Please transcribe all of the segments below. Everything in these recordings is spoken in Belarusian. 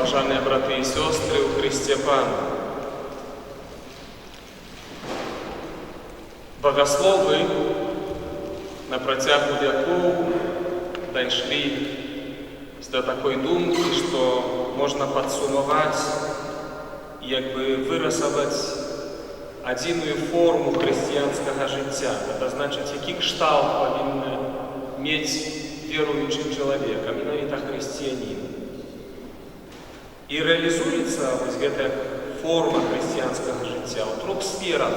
Паважаныя браты і сёстры ў Хрысце Пану. Багасловы на працягу вякоў дайшлі да такой думкі, што можна падсумаваць і як бы вырасаваць адзіную форму хрысціянскага жыцця. Это значыць, які кшталт павінны мець веруючы чалавек, а менавіта хрысціянін. І рэалізуецца вось гэтая форма хрысціянскага жыцця ў трох сферах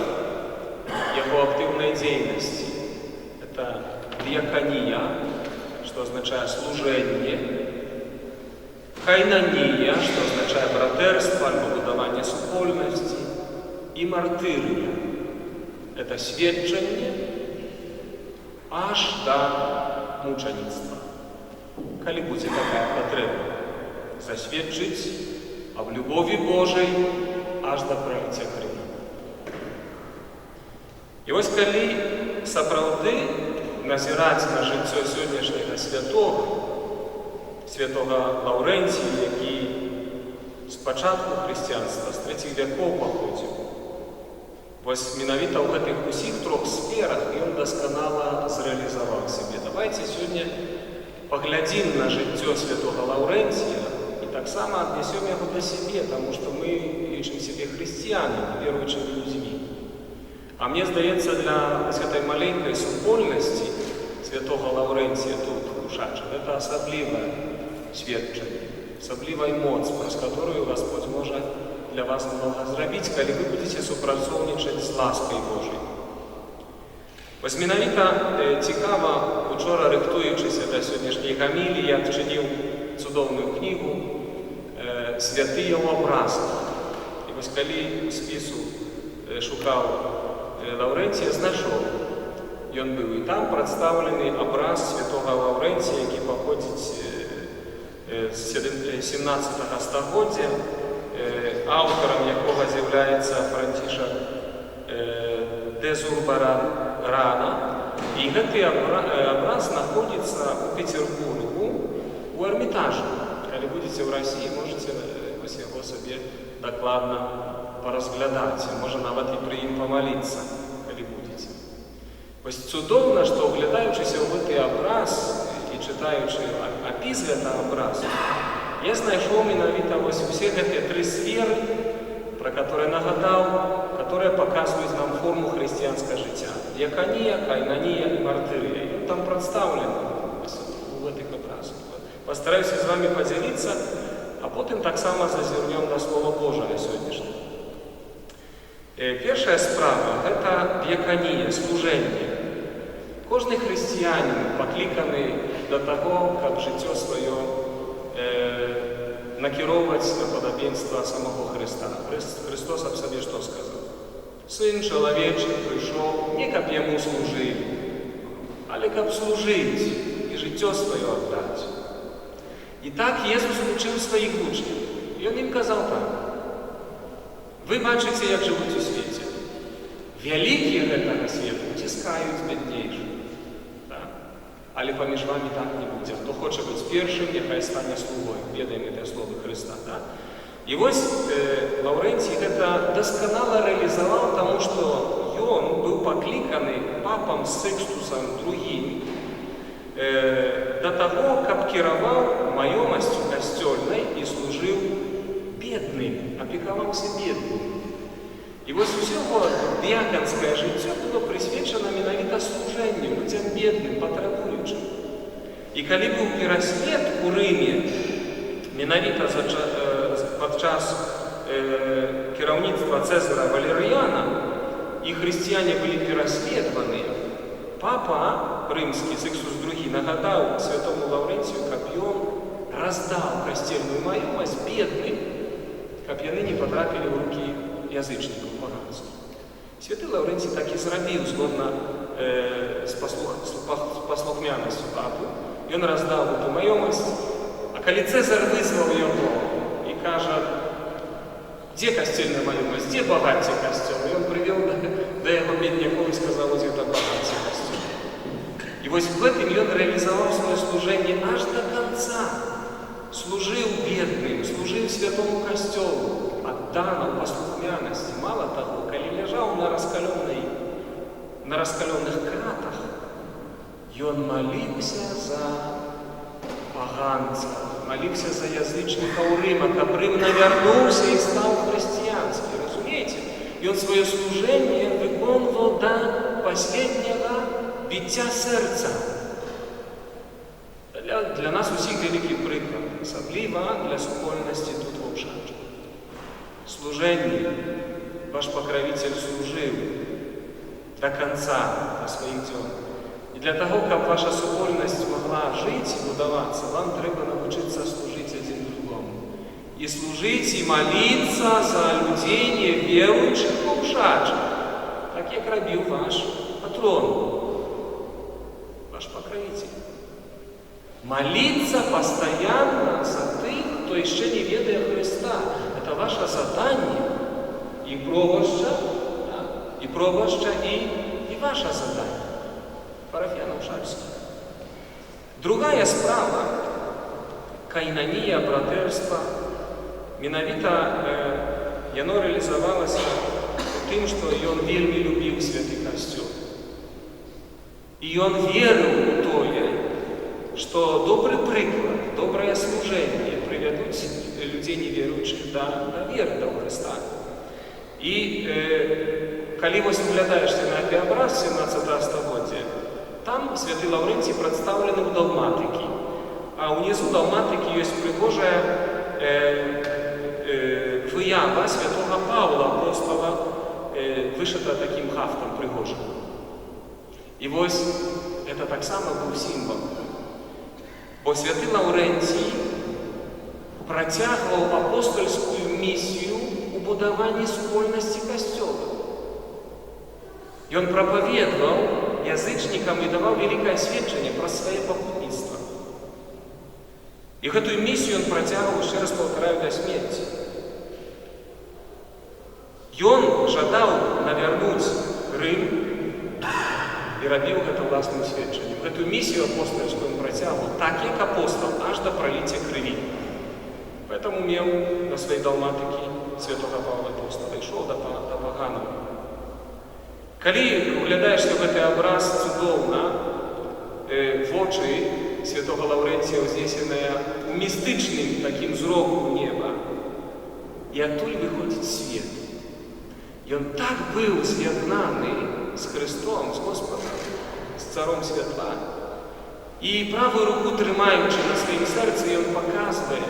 яго актыўнай дзейнасці. Это дыяканія, што азначае служэнне, кайнанія, што азначае братэрства альбо будаванне супольнасці, і мартырыя. Это сведчанне аж да мучаніцтва. Калі будзе такая патрэба, засведчыць аб любові Божай аж да праліцця крыві. І вось, калі сапраўды назіраць на жыццё сённяшняга святога, святога Лаўрэнція, які з пачатку хрысціянства, з трэціх вякоў паходзіў, вось менавіта ў гэтых усіх трох сферах ён дасканала зрэалізаваў сябе. Давайте сёння паглядзім на жыццё святога Лаўрэнція і таксама аднясём яго да сябе, таму што мы лічым сябе хрысціянамі, веруючымі людзьмі. А мне здаецца, для гэтай маленькай супольнасці святога Лаўрэнція тут, у Шачах, это асаблівае сведчанне, асаблівая моц, праз которую Господь можа для вас многа зрабіць, калі вы будзеце супрацоўнічаць з ласкай Божай. Вось менавіта цікава, учора, рыхтуючыся да сённяшняй гаміліі, я адчыніў цудоўную кнігу «Святыя ў абразах». І вось калі ў спісу шукаў Лаўрэнція, знайшоў. Ён быў, і там прадстаўлены абраз святога Лаўрэнція, які паходзіць з 17 стагоддзя, аўтарам якога з'яўляецца Францішак де Зурбарана. І гэты абраз знаходзіцца ў Петербургу у Эрмітажы. Калі будзеце ў Расіі, можаце вось яго сабе дакладна паразглядаць, можа, нават і пры ім памаліцца, калі будзеце. Вось цудоўна, што, углядаючыся ў гэты абраз і чытаючы апіс гэтага абразу, я знайшоў менавіта вось усе гэтыя тры сферы, пра которые нагадаў, которые паказваюць нам форму хрысціянскага жыцця: дыяканія, кайнанія і мартырыя. Ён там прадстаўлены вось у гэтых абразах. Пастараюся з вами падзяліцца, а потым таксама зазірнём на Слова Божае сённяшняе. Першая справа — гэта дыяканія, служэнне. Кожны хрысціянін пакліканы да таго, каб жыццё сваё накіроўваць на падабенства самого Хрыста. Хрыстос аб сабе што сказаў? Сын чалавечы прыйшоў не каб яму служылі, але каб служыць і жыццё сваё аддаць. І так Езус вучыў сваіх вучняў. Ён ім казаў так: «Вы бачыце, як жывуць у свеце. Вялікія гэтага свету уціскаюць бяднейшых. Так? Але паміж вамі так не будзе. Хто хоча быць першым, няхай стане слугой». Ведаем гэтыя словы Хрыста. Так? І вось Лаўрэнцій гэта дасканала рэалізаваў, таму што ён быў пакліканы папам Сыкстусам II да таго, каб кіраваў маёмасцю касцёльнай і служыў бедным, апекаваўся бедным. І вось усё яго дыяканскае жыццё было прысвечана менавіта служэнню людзям бедным, патрабуючым. І калі быў пераслед у Рыме, менавіта падчас кіраўніцтва Цэзара Валерыяна, і хрысціяне былі пераследаваныя, папа рымскі Сыкстус II нагадаў святому Лаўрэнцію, каб ён раздаў касцельную маёмасць бедным, каб яны не патрапілі ў рукі язычнікаў паганскіх. Святы Лаўрэнцій так і зрабіў згодна з паслухмянасцю папы. Ён раздаў гэту маёмасць, а калі Цэзар вызваў яго і кажа: «Дзе касцельная маёмасць, дзе багацце касцёла?» Ён прывёў да яго беднякоў і сказаў: «Вось гэта багацце касцёла». І вось в гэтым ён рэалізаваў сваё служэнне аж да канца. Служыў бедным. бедным, служыў святому касцёлу, аддана ў паслухмянасці. Мала таго, калі ляжаў на раскалёных кратах, ён маліўся за паганцаў, маліўся за язычнікаў Рыма, каб Рым навярнуўся і стаў хрысціянскі. Разумееце? Ён сваё служэнне выконваў да последняга біцця сэрца. Для нас усіх вялікі прыклад, асабліва для супольнасці тут, ва Ушачах. Служэнне. Ваш пакравіцель служыў да канца, да сваіх дзён. І для таго, каб ваша супольнасць магла жыць і будавацца, вам трэба навучыцца служыць адзін другому. І служыць, і маліцца за людзей, неверуючых, ва Ушачах, так, як рабіў ваш патрон, ваш пакравіцель. Маліцца пастаянна за тых, хто яшчэ не ведае Хрыста. Это ваше заданне і пробашча, да, і пробашча, і ваше заданне. Парафіянаў Ушачскіх. Другая справа, кайнанія, братэрства, менавіта яно рэалізавалася у тым, што ён вельмі любіў святы касцёл. І ён верыў у тое, што добры прыклад, добрае служэнне прывядуць людзей неверуючых да веры, да Хрыста. І калі вось углядаешся на гэты абраз 17 стагоддзя, там святы Лаўрэнцій прадстаўлены ў далматыкі. А ўнізу далматыкі ёсць прыгожая выява святога Паўла апостала, вышыта такім хафтам прыгожым. І вось это таксама быў сімвал. Бо святы Лаўрэнцій працягваў апостальскую місію у будаванні супольнасці касцёла. Ён прапаведваў язычнікам і даваў вялікае сведчанне пра сваё пакутніцтва. І гэтую місію ён працягваў, яшчэ раз паўтараю, да смерці. Ён жадаў навярнуць Рым і рабіў гэта ўласным сведчаннем. Гэтую місію апостальскую ён працягваў так, як апостал, аж да праліцця крыві. Поэтому меў на сваёй далматыкі святога Павла апостала, ішоў да паганаў. Калі углядаешся ў гэты абраз, цудоўна, вочы святога Лаўрэнція ўзнесеныя ў містычным такім зроку ў неба, і адтуль выходзіць свет. Ён так быў з'яднаны з Хрыстом, з Госпадам, з царом святла. І правую руку трымаючы на сваім сэрцы, ён паказвае,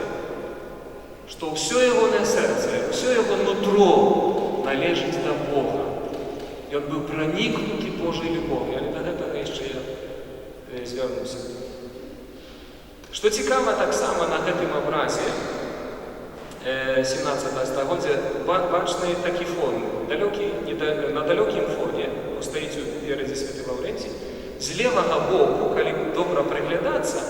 што ўсё ягонае сэрца, ўсё яго нутро належыць да Бога. Ён быў пранікнуты Божай любов'ю, але да гэтага яшчэ я звярнуся. Што цікава таксама, на гэтым абразе 17 стагоддзя бачны такі фон. На далёкім фоне стаіць уперадзе святы Лаўрэнцій. З левага боку, калі добра прыглядацца,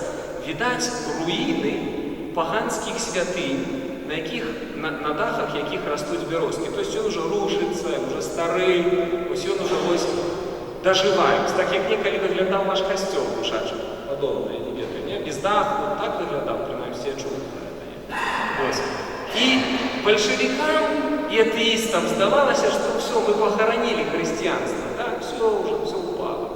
відаць руіны паганскіх святынь, на дахах якіх растуць бярозкі. То есть ён ужо рушыцца, уже стары, ось ён уже вось дажывае. Так, як некалі выглядаў ваш касцёл у Ушачах. Падобна, я не ведаю, не? Без даху, так выглядаў, прынамсі, я чуў пра гэта, не? Вось. І бальшавікам і атэістам здавалася, што ўсё, мы пахаранілі хрысціянства, да? Всё, уже всё упало.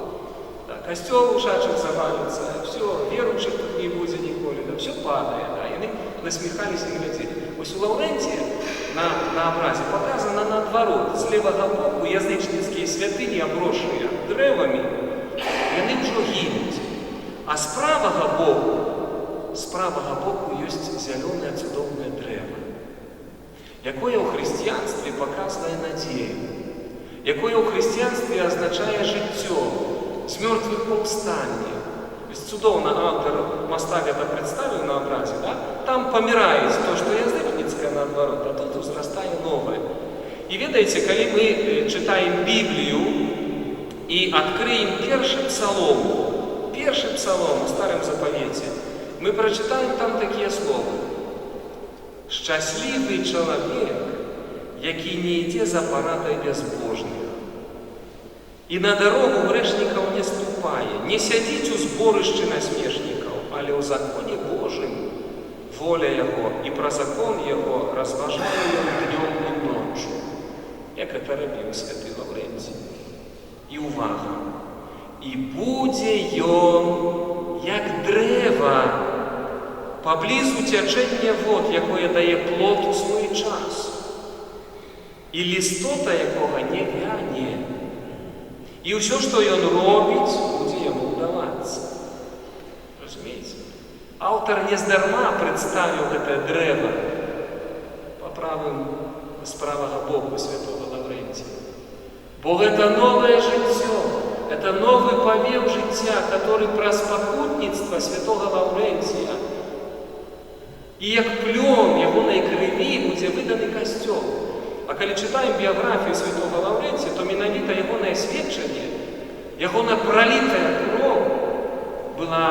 Да, касцёл у Ушачах заваліцца, всё, веруючых тут не будзе ніколі, да, всё падае. Да? Яны насміхаліся і глядзелі. Ось у Лаўрэнція на абразе паказана наадварот. З левага боку язычніцкія святыні, абросшыя дрэвамі, яны ўжо гінуць. А з правага боку ёсць зялёнае цудоўнае дрэва, якое ў хрысціянстве паказвае надзею, якое ў хрысціянстве азначае жыццё, з мёртвых паўстанне. То есть цудоўна аўтар, мастак это прадставіў на абразе, да? Там паміраюць то, што язычніцкае, наадварот, а тут узрастае новае. І ведаеце, калі мы чытаем Біблію і адкрыем першы псалом у Старым Запавеце, мы прачытаем там такія словы: «Шчаслівы чалавек, які не ідзе за парадай бязбожных, і на дарогу грэшнікаў не ступае, не сядзіць у зборышчы насмешнікаў, але ў законе Божым воля Яго, і пра закон Яго разважае ён днём і ноччу, як гэта рабіў святы Лаўрэнцій. І увага! І будзе ён, як дрэва, паблізу цячэння вод, якое дае плод у свой час, і лістота якога не вяне. І ўсё, што ён робіць, будзе яму ўдавацца. Разумееце? Аўтар нездарма прадставіў гэтае дрэва па правым з правага боку святого Лаўрэнція. Бо гэта новае жыццё, это новы павеў жыцця, который праз пакутніцтва святого Лаўрэнція і як плён ягонай крыві будзе выданы касцёл. А калі чытаем біяграфію святого Лаўрэнція, то менавіта ягонае сведчанне, ягона пралітая кроў была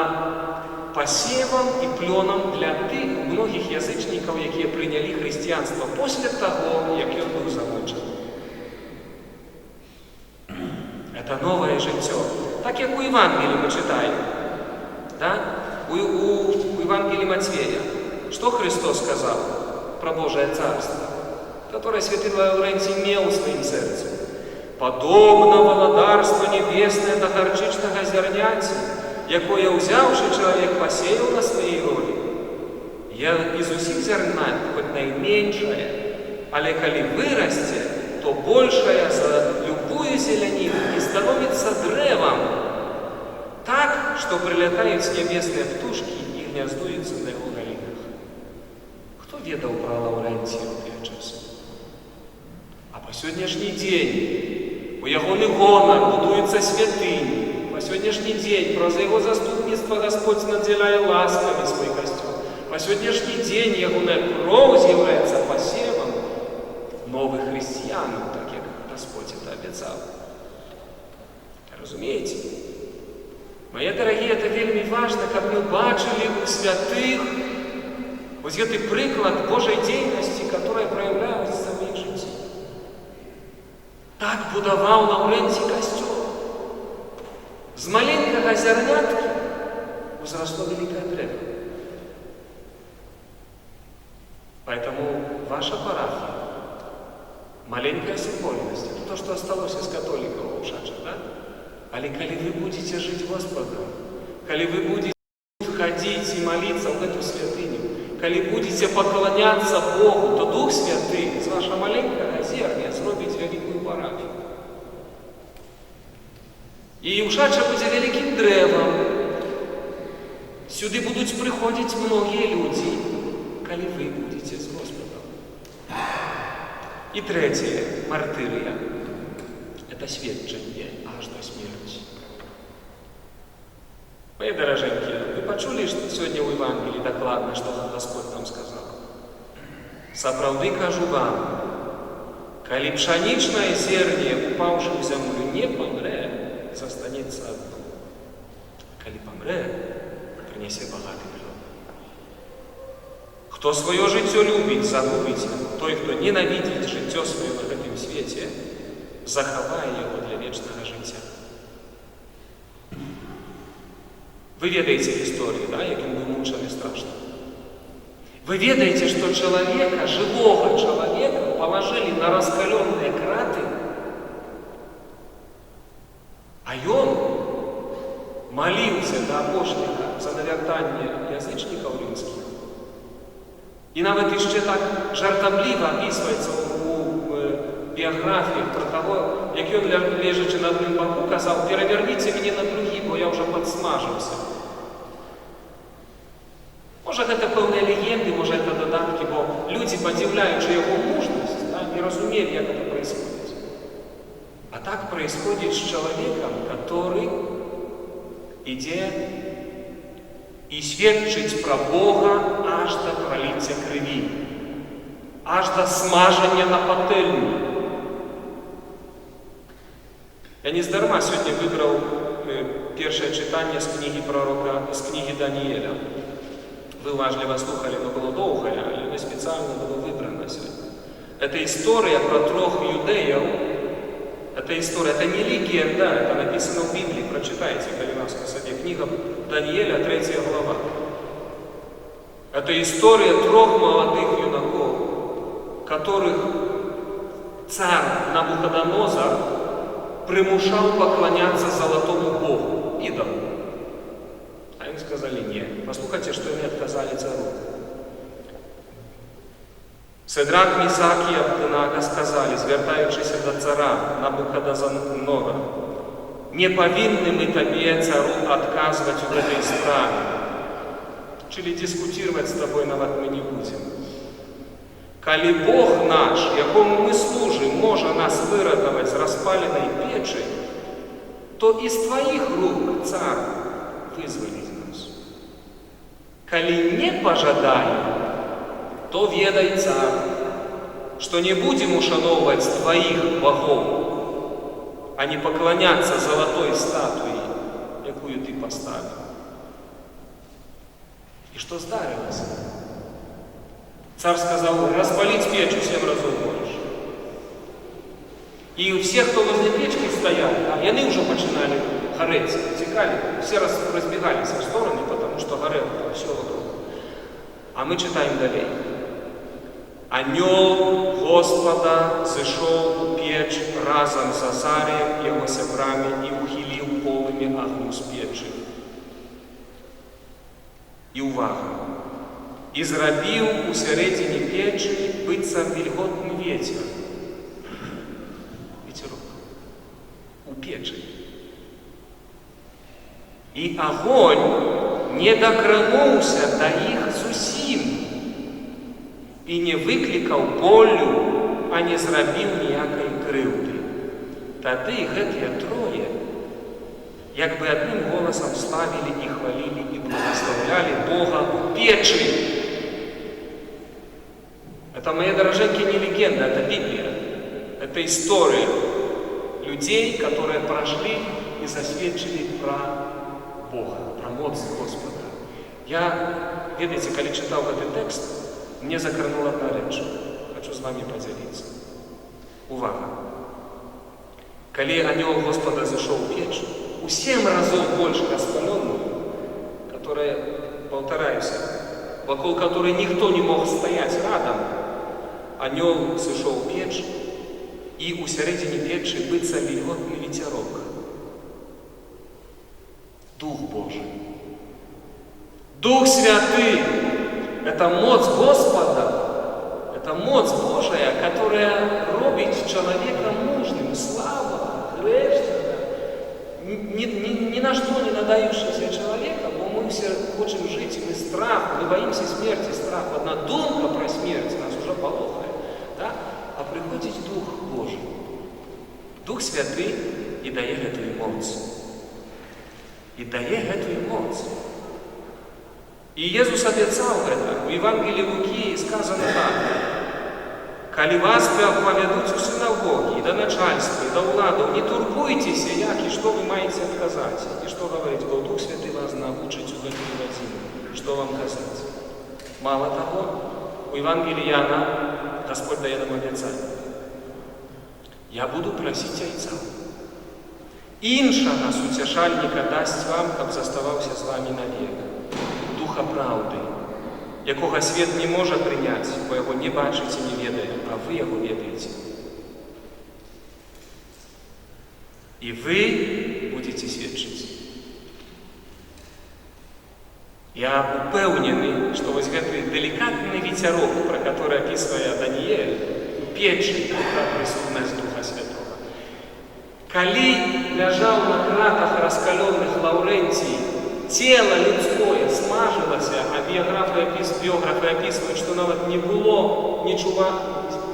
пасевам і плёнам для тых многіх язычнікаў, якія прынялі хрысціянства после таго, як ён быў замучаны. Это новае жыццё. Так як у Евангелии мы чытаем. Да? У Евангелии Матфея. Что Христос сказал про Божие Царство, которое святы Лаўрэнцій имел в своим сердце? «Подобно валадарства небесное до гарчычнага зярняці, якое, узяўшы, чалавек пасеяў на сваёй ролі. Я из усіх зярнят хоць найменшае, але калі вырасце, то большая за любую зеляніну і становится дрэвам, так, што прылятаюць нябесныя птушкі і гняздуюцца на яго галінах». Хто ведаў пра Лаўрэнція ў тыя часы? А па сённяшні дзень у ягоны гонар будуюцца святыні. Па сённяшні дзень праз яго заступніцтва Господь надзяляе ласкамі свой касцёл. Па сённяшні дзень ягоная кроў з'яўляецца пасевам новых хрысціянаў, так як Господь это абяцаў. Разумееце? Мае дарагія, это вельмі важна, каб мы бачылі ў святых вось гэты прыклад Божай дзейнасці, которая праяўляецца ў іх жыцці. Так будаваў Лаўрэнцій касцёл. З маленькага зярняткі узрасло вялікае дрэва. Поэтому ваша парафія, маленькая супольнасць, это то, что осталось из католиков Ушача, да? Але калі вы будете жить Господом, калі вы будете ходить и молиться в эту святыню, калі будете поклоняться Богу, то Дух Святы з вашага маленькага зерня зробіць вялікую парафію. І Ушача будзе вялікім дрэвам. Сюды будуць прыходзіць многія людзі, калі вы будете з Господом. І трэцяе, мартырыя. Это сведчанне аж да смерці. Мае даражэнькія, вы пачулі сёння ў Евангелии дакладна, што Господь нам сказаў? «Сапраўды кажу вам, калі пшанічнае зерне, упаўшы ў зямлю, не памрэ, застанецца адно. Калі памрэ, прынясе багаты плён. Хто сваё жыццё любіць, загубіць яго. Той, хто ненавідзіць жыццё сваё на гэтым свеце, захавае яго для вечнага жыцця». Вы ведаеце гісторыю, да, як ён быў мучаны страшна. Вы ведаеце, што чалавека, жывога чалавека палажылі на раскалёныя краты, а ён маліўся да апошняга за навяртанне язычнікаў рымскіх. І нават яшчэ так жартаўліва апісваецца у біяграфіях пра таго, як ён, лежачы на адным баку, казаў: «Перавярніце мяне на другі, бо я ўжо падсмажыўся». Можа, гэта пэўныя легенды, можа, это дадаткі, бо людзі, падзіўляючы яго мужнасць, да, не разумелі, як это происходит. А так происходит с человеком, который ідзе і сведчыць пра Бога аж да праліцця крыві, аж да смажання на патэльні. Я не здарма сёння выбраў першае чытанне з кнігі пророка, з кнігі Даніэля. Вы уважліва слухалі, но было доўгае, але яно спецыяльна было выбрана сёння. Это история про трох юдэяў. Это история, это не легенда, это написано в Библии. Прочитайте, калі ласка, сабе. Книга Даниэля, 3 глава. Это история трох маладых юнакоў, которых цар Навуходоносор прымушаў пакланяцца золотому богу, идолу. А им сказали: «Не». Паслухайце, што яны адказалі цару. Седрак, Місак і Абдынага сказалі, звяртаючыся да цара Навуходоносора: «Не павінны мы табе, цару, адказваць у гэтай справе». Czyli дискутировать с тобой нават мы не будем. Калі Бог наш, якому мы служым, можа нас выратаваць з распаленай печы, то і з тваіх рук, цар, вызваліць нас. Калі не пажадае, то ведай, цар, што не будзем ушаноўваць тваіх багоў, а не пакланяцца залатой статуі, якую ты паставіў. І што здарылася? Цар сказал распалить печь у 7 разоў больше. И все, кто возле печки стоял, да, яны уже пачыналі гарэць, цікалі, все разбегались в стороны, потому что горело там все вокруг. А мы читаем далей. Анёл Господа зышоў у печ разам з Азаріем, яго сябрамі, і ухіліў полымя агню з печы. І увага! І зрабіў у сярэдзіне печы быццам вільготны вецер. Ветерок. У печы. І агонь не дакрануўся да іх зусім і не выклікаў болю, а не зрабіў ніякай крыўды. Тады гэтыя трое як бы адным голасам славілі і хвалілі і благаслаўлялі Бога у печы. Это, мои дороженькие, не легенда, это Библия. Это история людей, которые прошли и засведчылі про Бога, про моц Господа. Я, ведаеце, калі чытаў гэты тэкст, мне закранула одна рэч. Хочу з вами поделиться. Увага! Калі анёл Господа зашел в печь, у 7 разоў больше распаленную, которая, повторяюсь, вокруг которой никто не мог стоять рядом, анёл сышоў в печь, і у сярэдзіне печы быццам вільготны ветерок. Дух Божий. Дух Святы – это моц Господа, это моц Божия, которая робіць чалавека мужным, слабага, грэшнага, ни на что не надающегося человека, бо мы все хотим жить, и мы страх, мы боимся смерти, страх. Одна думка про смерть нас уже палохае. Да? А приходит Дух Божий. Дух Святы і дае гэтую моц. І дае гэтую моц. І Езус абяцаў гэта. У Евангелии Луки сказано так: «Калі вас павядуць у синагогі, і да начальства, і да ўладаў, не турбуйцеся, як і што вы маеце адказаць, і што гаварыць, бо Дух Святы вас навучыць у гэтую гадзіну, што вам казаць». Мало того, у Евангелии Яна Господь дае нам абяцанне: «Я буду прасіць Айца. Іншага суцяшальніка дасць вам, каб заставаўся з вамі навек, Духа праўды, якога свет не можа прыняць, бо яго не бачыць і не ведае, а вы яго ведаеце. І вы будете сведчыць». Я упэўнены, што вось гэты дэлікатны вецярок, пра который апісвае Даніэль, у печы, пра прысутнасць Духа Святого. Калі ляжаў на кратах раскалённых Лаўрэнцій, цела людское смажылася, а біёграфы апісваюць, што нават не было нічува,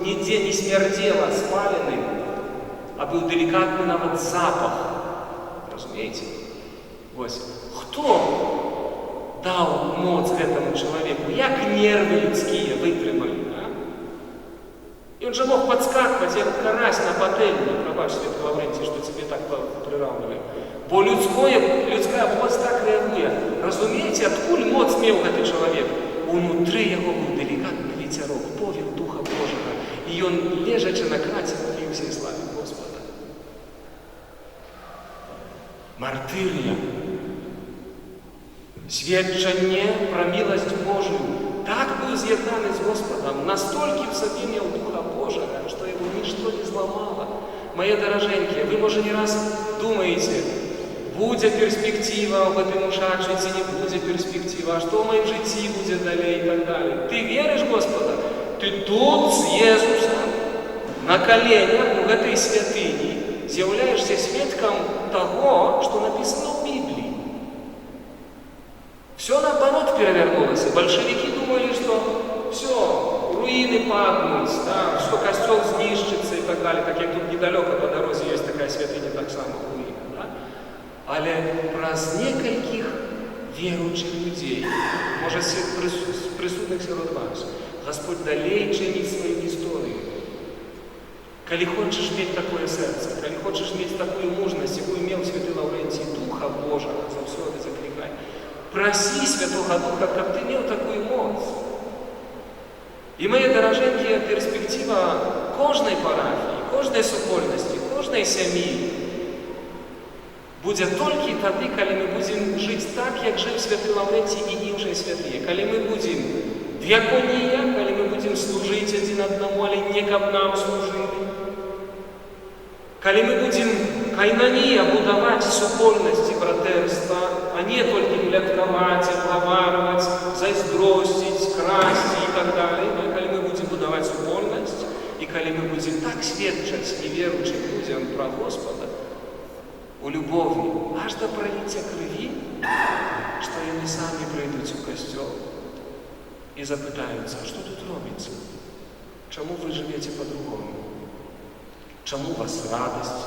нідзе не смярдзела спаленым, а быў дэлікатны нават запах. Разумееце? Вось. Хто даў моц гэтаму чалавеку? Як нервы людскія вытрымалі? А? И он же мог подскакивать, як карась на патэльні. Прабач, святы Лаврентий, что тебе так прираўніваю. Бо людская плоть так реагуе. Разумееце, адкуль моц меў гэты чалавек? Унутры яго быў дэлікатны вецярок, повеў Духа Божага. І ён, лежачы на краце, маліўся і славіў Господа. Мартырія. Сведчанне пра міласць Божую. быў з'яднаны з Госпадам, настолькі ў сабе меў Духа Божага, што яго нішто не зламала. Мае даражэнькія, вы, можа, не раз думаеце, будзе перспектыва ў гэтым Ушачы ці не будзе перспектыва, а што ў маім жыцці будзе далей і так далее. Ты верыш Госпада? Ты тут з Езусам на каленях у гэтай святыні з'яўляешся сведкам таго, што напісана ў Бібліі. Все наоборот перевернулось. Большевики думали, что все, руины паднут, да, что костел знішчыцца и так далее. Так як тут недалеко по дорозе есть такая святыня, так само руина. Да? Але праз некалькіх веруючых людзей, можа, прысутных сярод вас, Господь далей чыніць сваю гісторыю. Калі хочаш мець такое сэрца, калі хочаш мець такую мужнасць, якую меў святы Лаўрэнцій, Духа Божага заўсёды заклікай. Прасі Святога Духа, каб ты меў такую моц. І, мае даражэнькія, перспектыва кожнай парафіі, кожнай супольнасці, кожнай сям'і будзе толькі тады, калі мы будзем жыць так, як жыў святы Лаўрэнцій і іншыя святыя. Калі мы будзем дыяканія, калі мы будзем служыць адзін аднаму, але не каб нам служылі. Калі мы будзем кайнанія будаваць супольнасць і братэрства, а не толькі пляткаваць, абгаварваць, зайздросціць, красці і так далее. Но калі мы будзем будаваць супольнасць і калі мы будзем так сведчыць неверуючым людзям пра Госпада у любові, аж да праліцця крыві, што яны самі прыйдуць у касцёл і запытаюцца: «Што тут робіцца? Чаму вы жывеце по-другому? Чаму у вас радасць?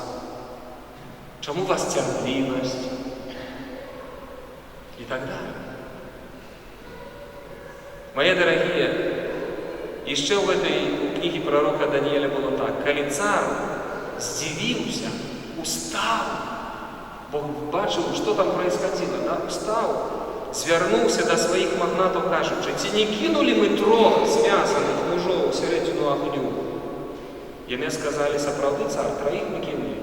Чаму у вас цярплівасць?» І так далее. Мае дарагія, яшчэ ў гэтай кнігі пророка Даніэля было так: калі цар здзівіўся, устаў, бо бачыў, што там происходило, да? Устаў, звярнуўся да сваіх магнатаў, кажучы: «Ці не кінулі мы трох звязаных мужоў у сярэдзіну агню?» Яны сказалі: «Сапраўды, цар, траіх мы кінулі».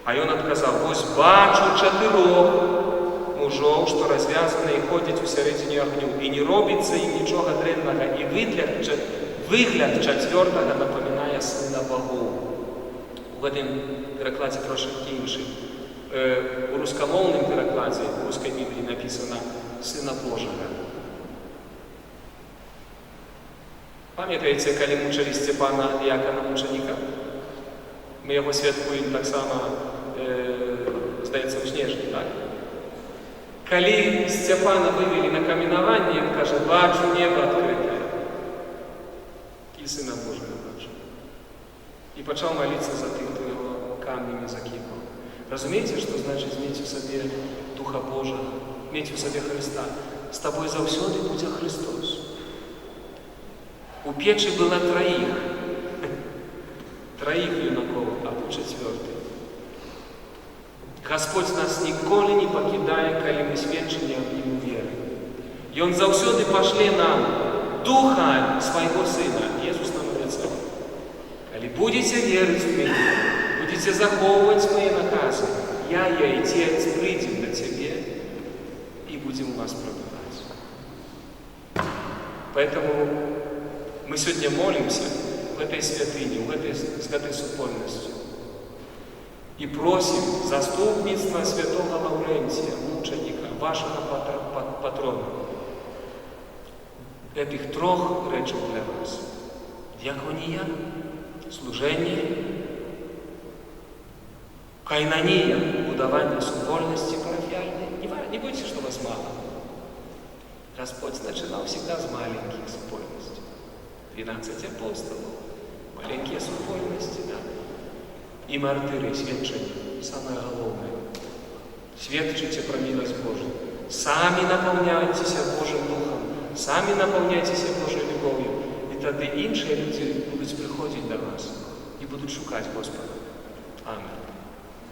А ён адказаў: «Вось бачу чатырох мужоў, што развязаны і ходзяць у сярэдзіне агню, і не робіцца ім нічога дрэннага, і выгляд чацвёртага напамінае сына багоў». У гэтым перакладзе трошкі іншы. У рускамоўным перакладзе, у рускай Бібліі напісана «сына Божага». Памятаеце, калі мучылі Сцепана Дыякана мучаніка? Мы яго святкуем таксама, здаецца, у снежні, так? Калі Сцяпана вывелі на каменаванне, ён кажа: «Бачу неба адкрытае і Сына Божага бачу». І пачаў маліцца за тых, хто яго камнямі закіпаў. Разумееце, што значыць мець у сабе Духа Божага, мець у сабе Хрыста? З табой заўсёды будзе Хрыстос. У печы было траіх, траіх юнакоў, а тут чацвёрты. Господь нас ніколі не пакідае, калі мы сведчанне аб Ім веры. Ён заўсёды пашле нам Духа свайго Сына. Езус нам абяцаў: «Калі будзеце верыць у мяне, будзеце захоўваць мае наказы, я і Айцец прыйдзем да цябе і будзем у вас прабываць». Поэтому мы сегодня молимся в этой святыне, с этой супольнасцю и просим заступніцтва святога Лаўрэнція, мучаніка, вашага патрона. Этих трох рэчаў для вас: дыяканія, служэнне, кайнанія, будаванне супольнасці парафіяльнай. Не бойтесь, что вас мало. Господь начинал всегда с маленьких супольностей. 12 апостолов, маленькие супольнасці, да. І мартыры, сведчанне, самое галоўнае. Сведчыце пра милость Божию. Самі напаўняйцеся Божым Духам, самі напаўняйцеся Божай любоўю. І тады іншыя людзі будуць прыходзіць да вас і будуць шукаць Госпада. Амэн.